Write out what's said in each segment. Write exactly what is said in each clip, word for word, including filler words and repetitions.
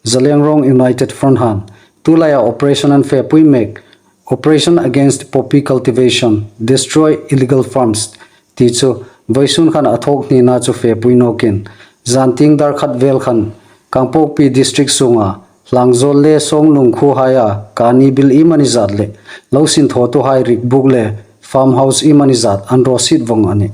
Zeliangrong United Front han tulaia operation an fepui mek, Operation Against Poppy Cultivation, Destroy Illegal Farms, ti chu vawisun khan a thawk hnina chu fepui nawkin, zantieng dar khat vel khan Kangpokpi District sunga Hlangzawl le Songnung khuohaia kani bil iemani zat le lo sinthawtuhai rikbuk le farmhouse iemani zat an raw sit vong a nih.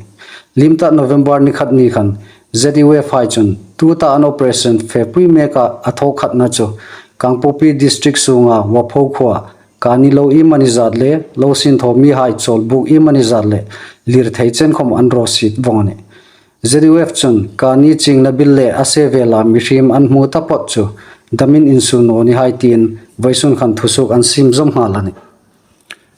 Limta November ni khat ni khan Z U F hai chun tuta an operation fepui meka a thawk khatna chu Kangpokpi District sunga Wapho khuoa kani lo iemani zat le lo sinthaw mihai chawlbuk iemani zat le lirthei chen khawm an raw sit vong a nih. Z U F chun kani chingna bil le a se vela mihriem an hmu taphawt chu damin insuo naw ni hai tiin vawisun khan thusuok an siem zawm nghal a nih.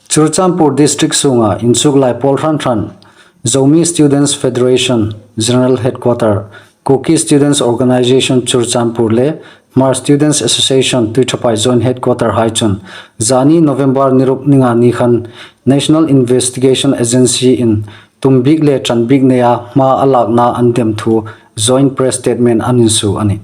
Churachandpur District sunga inchuklai pawl hran hran, Zomi Students Federation General Headquarter, Kuki Students Organisation Churachandpur le Hmar Students Association Tuiṭhaphai Joint Headquarter hai chun zani November ni ruk ni nga ni khan National Investigation Agency in tumbik le ṭanbik neia hma a lakna an dem thu joint press statement an insuo a nih.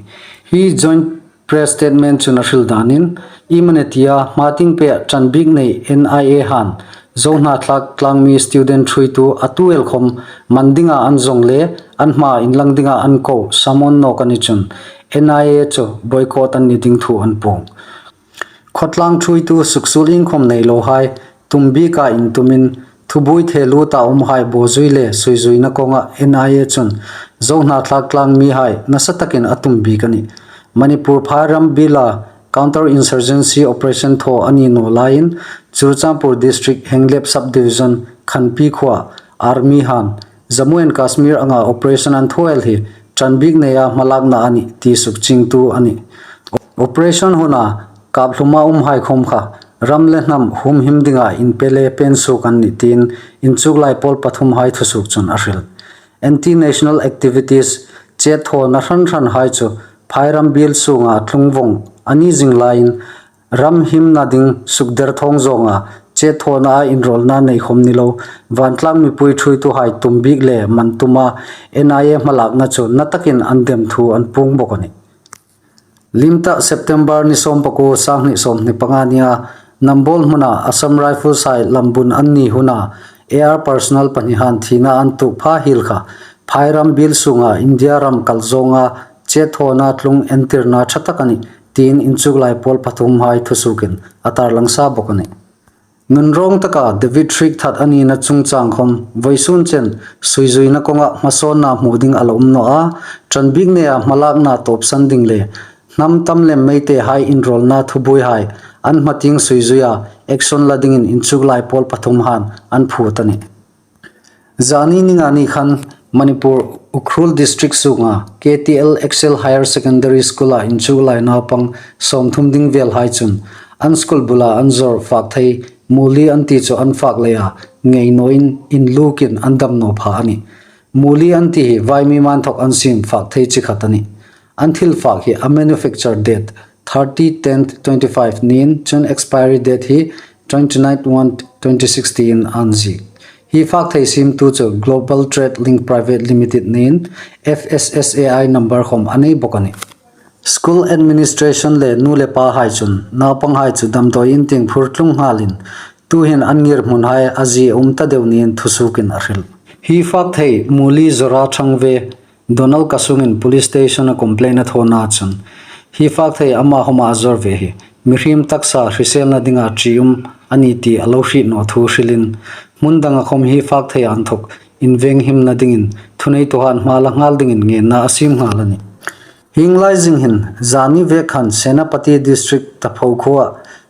Hi joint press statement chun a hril danin, iemani tia hma tieng pei ṭanbik nei N I A han Zohnathlak tlangmi student ṭhuoitu a tu el khawm man dinga an zawng le an hma inlang dinga an ko summon nawk a ni chun N I A chu boycott an ni ding thu an puong. Khawtlang ṭhuoitu suksuol inkhawm nei lohai tumbika intumin thubuoi thelu ta umhai bawzui le suizuina kawnga N I A chun Zohnathlak tlangmihai nasa takin a tumbik a nih. Manipur phairam bila counter insurgency operation thaw a ni naw laiin Churachandpur District Henglep Subdivision Khanpi khuoa army han Jammu and Kashmir anga operation an thaw el hi ṭanbik neia hmalakna a nih ti sukchiengtu a nih. Operation huna kap hluma umhai khawm kha ram le hnam humhim dinga inpe le pen suok an nih tiin inchuklai pawl pathumhai thusuok chun a hril. Anti-national activities chetthawna hran hranhai chu phairam bil sunga tlung vong a ni zing laiin ram himna ding sukder thawng zawnga chetthawna a inrawlna nei khawm ni lo, vantlang mipui ṭhuoituhai tumbik le man tuma N I A hmalakna chu na takin an dem thu an puong bawk a nih. Limta September ni sawmpakuo sanghni sawmhni panga nia Nambol hmuna Assam Rifles hai lambun an ni huna A R personnel pahni han thina an tuok pha hiel kha phairam bil sunga India ram kal zawnga chetthawna tlung entirna ṭha tak a nih tiin inchuklai pawl pathumhai thusuokin a tarlang sa bawk a nih. Nunrawng taka David hriek that a nina chungchang khawm vawisun chen suizuina kawnga hmasawnna hmu ding a la um naw a, ṭanbik neia hmalakna tawpsan ding le hnam tam lem Meiteihai inrawlna thubuoihai an hmatieng suizuia action la dingin inchuklai pawl pathumhan an phut a nih. Zani ni nga ni khan Manipur Ukhrul District sunga K T L Excel Higher Secondary School-a inchuklai naupang sawmthum ding velhai chun an school bula an zawr fak thei muli an ti chu an fak leia ngei nawin inlukin an dam naw pha a nih. Muli an ti hi vaimi man thawk an siem fak thei chi khat a nih. An thil fak hi a manufacture date thirty tenth twenty five niin chun expiry date hi twenty nine one twenty sixteen an ziek. Hi fak thei siemtu chu Global Trade Link Private Limited niin F S S A I number khawm a nei bawk a nih. School administration le nu le pahai chun naupanghai chu damdawi in tieng phur tlung nghalin tuhin an ngirhmunhai a zie um ta deu niin thusuokin a hril. Hi fak thei muli zawra ṭhang ve Donald Kasungin police station-a complaint a thawna chun hi fak thei ama homa a zawr ve hi mihriem taksa hriselna dinga ṭium a ni ti a lo hriet naw thu hrilin hmun danga khawm hi fak thei a inthawk invenghimna dingin thuneituhan hma la nghal dingin ngenna a siem nghal a nih. Hieng lai zing hin zani vek khan Senapati District Tapho khuoa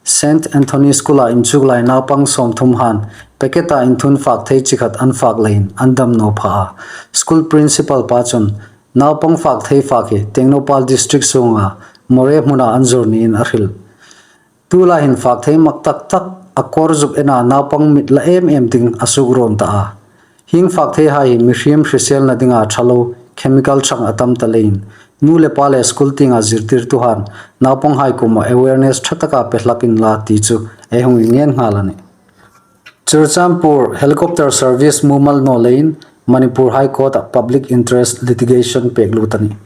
Saint Anthony School-a inchuklai naupang sawmthum han packet-a inthun fak thei chi khat an fak leiin an dam naw pha a. School principal pa chun naupang fak thei fak hi Tengnoupal District sunga Moreh hmuna an zawr niin a hril. Tulai hin fak thei mak tak tak a kawr zuk ena naupang mit la em em ding a suk rawn ta a. Hieng fak theihai hi mihriem hriselna dinga ṭha lo chemical ṭhang a tam ta leiin nu le pa le school tienga zirtirtuhan naupanghai kuoma awareness ṭha taka pe hlak inla ti chu ei hung inngen nghal a nih. Churachandpur helicopter service mumal naw leiin Manipur High Court-a public interest litigation pek lut a nih.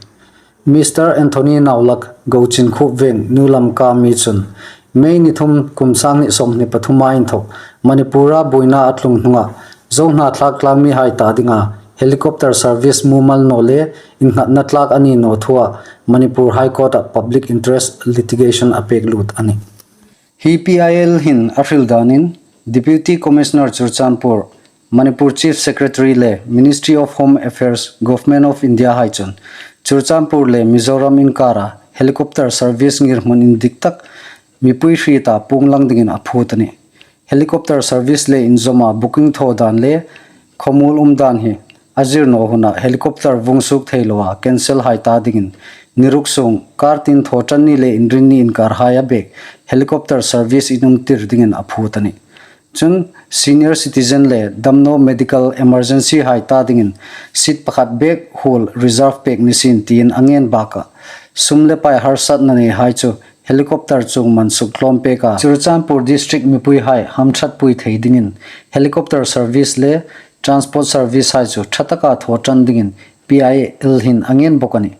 Mister Anthony Naulak, Gochinkhup Veng, New Lamka mi chun May ni thum, kum sang hni sawmhni pathuma inthok Manipura buoina a tlung hnunga Zo hnathlak tlangmihai ta dinga helicopter service mumal naw le innghatna tlak a ni naw thua Manipur High Court-a public interest litigation a pek lut a nih. Hi P I L hin a hril danin, Deputy Commissioner Churachandpur, Manipur Chief Secretary le Ministry of Home Affairs, Government of India hai chun Churachandpur le Mizoram inkara helicopter service ngirhmun indik tak mipui hrieta puong lang dingin a phut a nih. Helicopter service le inzawma booking thaw dan le khawmuol um dan hi a zir naw huna helicopter vuong suok thei loa cancel hai ta dingin ni ruk sung kar tin thaw ṭan ni le inrin ni inkarhaia bek helicopter service inumtir dingin a phut a nih. Chun senior citizen le damnaw medical emergency hai ta dingin seat pakhat bek huol reserve pek ni sien tiin a ngen bakah sum le pai harsatna neihai chu helicopter chuong man suk tlawm peka Churachandpur district mipuihai hamṭhatpui thei dingin helicopter service le transport service hai chu ṭha taka thaw ṭan dingin P I L hin a ngen bawk a nih.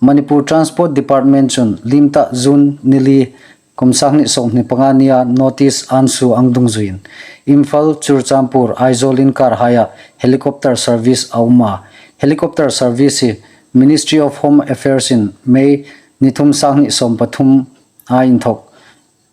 Manipur Transport Department chun lim ta June ni li, kum sang hni sawmhni panga nia notice an su ang dungzuiin Imphal, Churachandpur, Aizawl inkarhaia helicopter service a um a. Helicopter service hi Ministry of Home Affairs in May ni thum, sang hni sawm pathum a inthok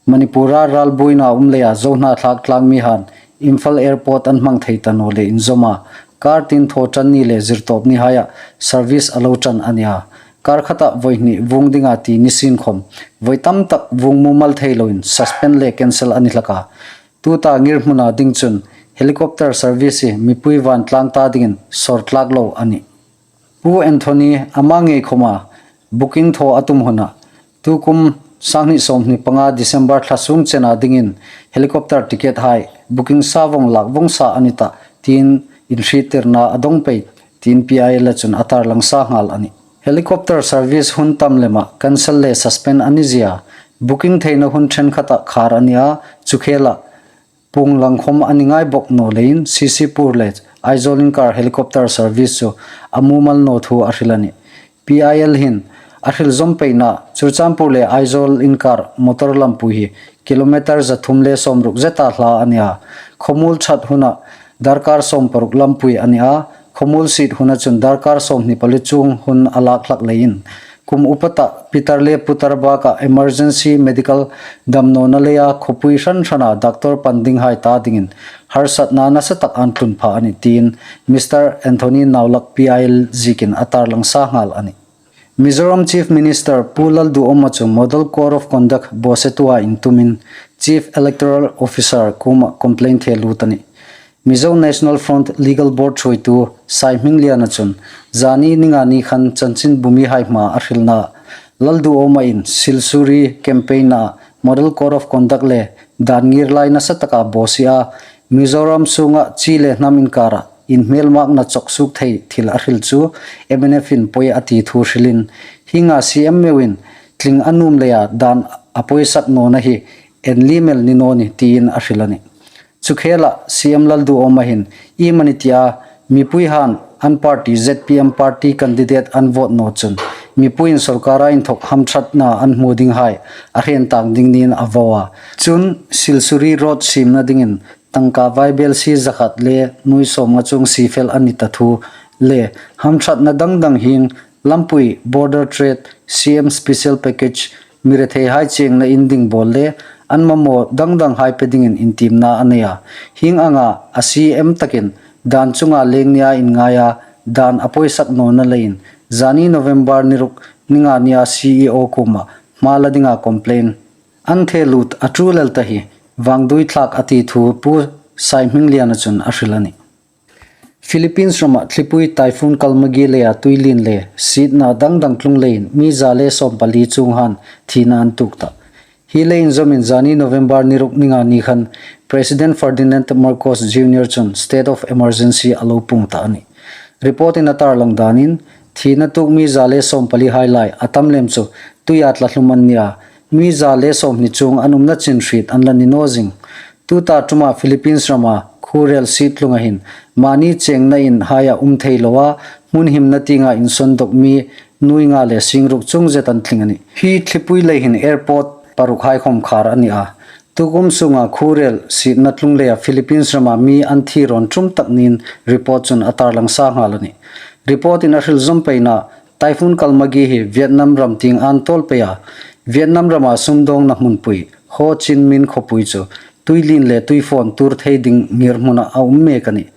Manipura ralbuoina um leia Zo hnathlak tlangmihan Imphal Airport an hmang thei ta naw le inzawma kar tin thaw ṭan ni le zirtawp nihaia service a lo ṭan a nih a. Kar khata voi hni vuong dinga ti ni sien khawm voi tam tak vuong mumal thei loin suspend le cancel a ni hlak a. Tuta ngirhmuna ding chun helicopter service hi mipui vantlang ta dingin sawr tlak lo a nih. Pu Anthony ama ngei khawma booking thaw a tum huna tukum sang hni sawmhni panga December thla sung chena dingin helicopter ticket hai booking sa vawng lak vawng sa a ni ta tiin inhriettirna a dawng pei tiin P I L-a chun a tarlang sa nghal a nih. Helicopter service hun tam lema cancel le suspend a ni zia booking theina hun ṭhenkhata khar a ni a, chu khela puong lang khawm a ni ngai bawk naw leiin C C Pur le Aizawl inkar helicopter service chu a mumal naw thu a hril a nih. P I L hin a hril zawm peina Churachandpur le Aizawl inkar motor lampui hi kilometer za thum le sawmruk zeta hla a ni a. Khawmuol ṭhat huna darkar sawm paruk lampui a ni a. Khawmuol siet huna chun darkar sawmhni pali chuong hun a lak hlak leiin kum upata pitar le putar baka emergency medical damnawna leia khawpui hran hrana doctor pan dinghai ta dingin harsatna nasa tak an tlun pha a nih tiin Mister Anthony Naulak P I L ziekin a tarlang sa nghal a nih. Mizoram Chief Minister Pu Lalduhoma chu Model Code of Conduct bawsetua intumin Chief Electoral Officer kuoma complaint the lut a nih. Mizo National Front Legal Board thuoitu Saihmingliana chun zani ni nga ni khan chanchinbumihai hmaa a hrilna Lalduhoma in Silsuri campaign-a Model Code of Conduct le dan ngir lai nasa taka bawsia Mizoram sunga chi le hnam inkara inhmelmakna chawk suok thei thil a hril chu M N F in pawi a ti thu hrilin hienga C M meuin tling a nuom leia dan a pawisak nawna hi en lim el ni naw ni tiin a hril a nih. Chu khela C M Lalduhoma hin iemani tia mipuihan an party Z P M party candidate an vote naw chun mipuiin sorkara inthok hamṭhatna an hmu dinghai a hriet tang ding niin a vaw a. Chun Silsuri road siemna dingin tangka vaibelsie zakhat le nuoi sawmnga chuong sie fel a ni ta thu le hamṭhatna dang dang hieng lampui border trade, C M special package, mi retheihai chengna in ding bawl le an mamaw dang danghai pe dingin intiemna a nei a. Hieng anga a C M takin dan chunga leng nia inngaia dan a pawisak nawna leiin zani November ni ruk ni nga nia C E O kuoma hma la dinga complaint an the lut a ṭul el ta hi vangduoi thlak a ti thu Pu Saihmingliana chun a hril a nih. Philippines rama thlipui Typhoon Kalmagi leia tuilien le sietna dang dang tlung leiin mi za le sawm pali chuong han thina an tuok ta. Hi le inzawmin zani November ni ruk ni nga ni khan President Ferdinand Marcos Junior chun state of emergency a lo puong ta a nih. Report-in a tarlang danin thina tuok mi za le sawm palihai lai a tam lem chu tuia tla hlum an ni a, mi za le sawmhni chuong an umna chin hriet an la ni naw zing. Tuta ṭuma Philippines rama khurel siet tlunga hin mani chengna inhaia um thei loa hmun himna tienga insawn dawk mi nuoi nga le sing ruk chung zet an tling a nih. Hi thlipui lei hin airport paruk hai khom khar a ni a. Tukum sunga khurel sietna tlung leia Philippines rama mi an thi rawn ṭum tak niin report chun a tarlang sa nghal a nih. Report in a hril zawm peina, Typhoon Kalmagi hi Vietnam ram tieng an tawl pei a, Vietnam rama sumdawngna hmunpui Ho Chi Minh khawpui chu tuilien le tuifawn tuor thei ding ngirhmuna a um mek a nih.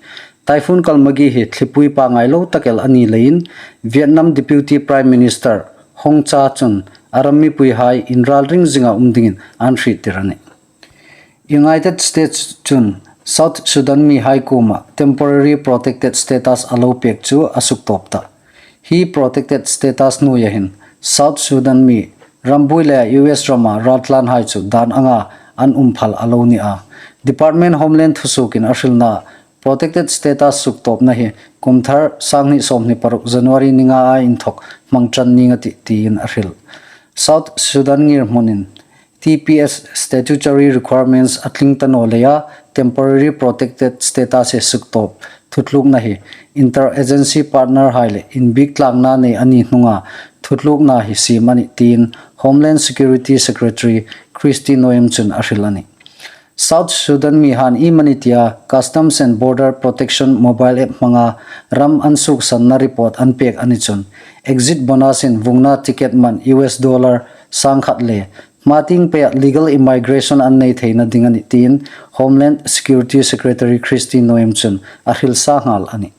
Typhoon Kalmagi hi thlipui pangngai lo tak el a ni leiin Vietnam Deputy Prime Minister Hong Cha chun a ram mipuihai inralring zinga um dingin an hriettir a nih. United States chun South Sudan mihai kuoma temporary protected status a lo pek chu a suktawp ta. Hi protected status hnuoia hin South Sudan mi rambuoi leia U S rama raltlanhai chu dan anga an um phal a lo ni a. Department Homeland thusuokin a hrilna, protected status suktawpna hi kum thar sanghni sawmhni paruk January ni nga a inthawk hmang ṭan ning a tih tiin a hril. South Sudan ngirhmunin T P S statutory requirements a tling ta naw leia temporary protected status hi suktawp thutlukna hi interagency partner hai le inbik tlangna nei a ni hnunga thutlukna hi siem a nih tiin Homeland Security Secretary Kristi Noem chun a hril a nih. South Sudan mihaiin iemani tia Customs and Border Protection mobile app hmanga ram an suksanna report an pek a ni chun exit bonus in vungna ticket man U S dollar sangkhat le hma tieng peia legal immigration an nei theina ding a nih tiin Homeland Security Secretary Kristi Noem chun a hril sa nghal a nih.